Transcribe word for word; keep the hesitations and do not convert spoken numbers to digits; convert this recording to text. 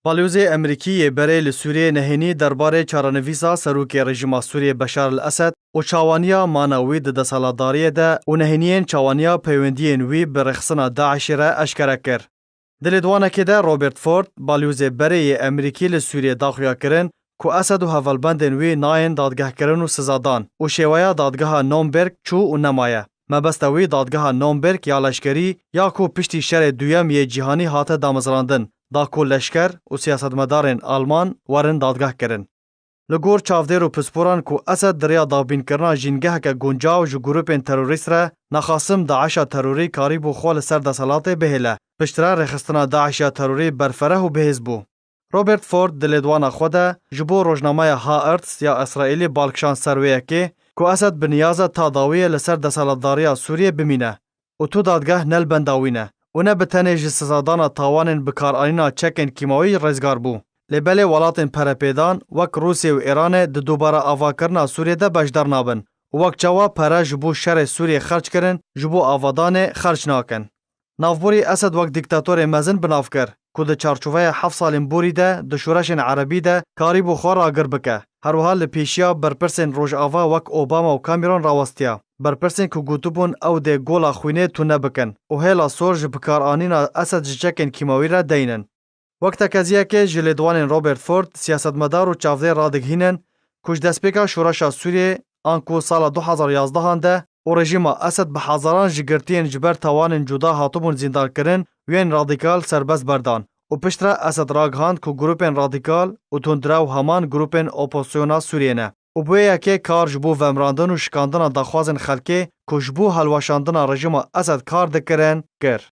Balyozê Amerîkî yê berê li Sûriyê nehênî derbarê çarenivîsa serokê rejîma Sûriyê Beşar el Esed û çawaniya mana wî di desthilatdariyê de û nehêniyên çawaniya peywendiyên wî bi rêxistina DAIŞê re eşkere kir. Di lêdwanekê de Robert Ford, balyozê berê yê Amerîkî li Sûriyê da xuya kirin ku Esed û hevalbendên wî nayên dadgehkirin û sizadan û şêweya dadgeha Nürnberg çû û nemaye. Mebesta wî dadgeha Nürnberg ya leşkerî ya ku piştî şerê duyem yê cîhanî hate damezrandin, da ku leşker û siyasetmedarên Alman werin dadgehkirin. Li gor çavdêr û pisporan ku Esed di rêya davbînkirina jîngeheke guncaw ji grûpên terorîst re, naxasim DAIŞa terorî karîbû xwe li ser desthilatê bihêle. Piştre rêxistina DAIŞ ya terorî berfereh û bihêz bû. Robert Ford di lêdwana xwe de ji bo rojnameya Haaretz ya Îsraîlî bal kişand ser wê yekê ku Esed bi niyaz e ta dawiyê li ser desthilatdariya Sûriyê bimîne û tu dadgeh ne li benda wî ne û ne bi tenê ji sizadana tawanên bikaranîna çekên kîmawî rêzgar bû. Lê belê welatên perepêdan wek Rûsya û Îranê di dubare avakirina Sûriyê de beşdar nabin û wek çawa pere ji bo şerê Sûriyê xerc kirin, ji bo avadanê xerc nakin. Navborî Esed wek dîktatorê mezin bi nav kir, ku di çarçoveya heft salên borî de di şoreşên erebî de karîbû xwe ragir bike. Her wiha li pêşiya berpirsên Rojava wek Obama û Cameron rawestiya. Berpirsên ku gotibûn ew dê gola xwînê tune bikin û hêla sor ji bikaranîna Esed ji çekên kîmawî re deynin. Wek tekeziyekê ji lêdwanên Robert Ford, siyasetmedar û çavdêr radighînin ku ji destpêka şoreşa Sûriyê, anku sala du hazar yazdehan de û rejîma Esed bi hezaran ji girtiyên ji ber tawanên cuda hatibûn zîndarkirin, wiyên radîkal serbest berdan û piştre Esed ragihand ku grûpên radîkal û tundrew heman grûpên opozisyona Sûriyê ne û bi wê yekê kar ji bo vemirandin û şikandina daxwazên xelkê ku ji bo hilweşandina rejîma Esed kar dikirin, kir.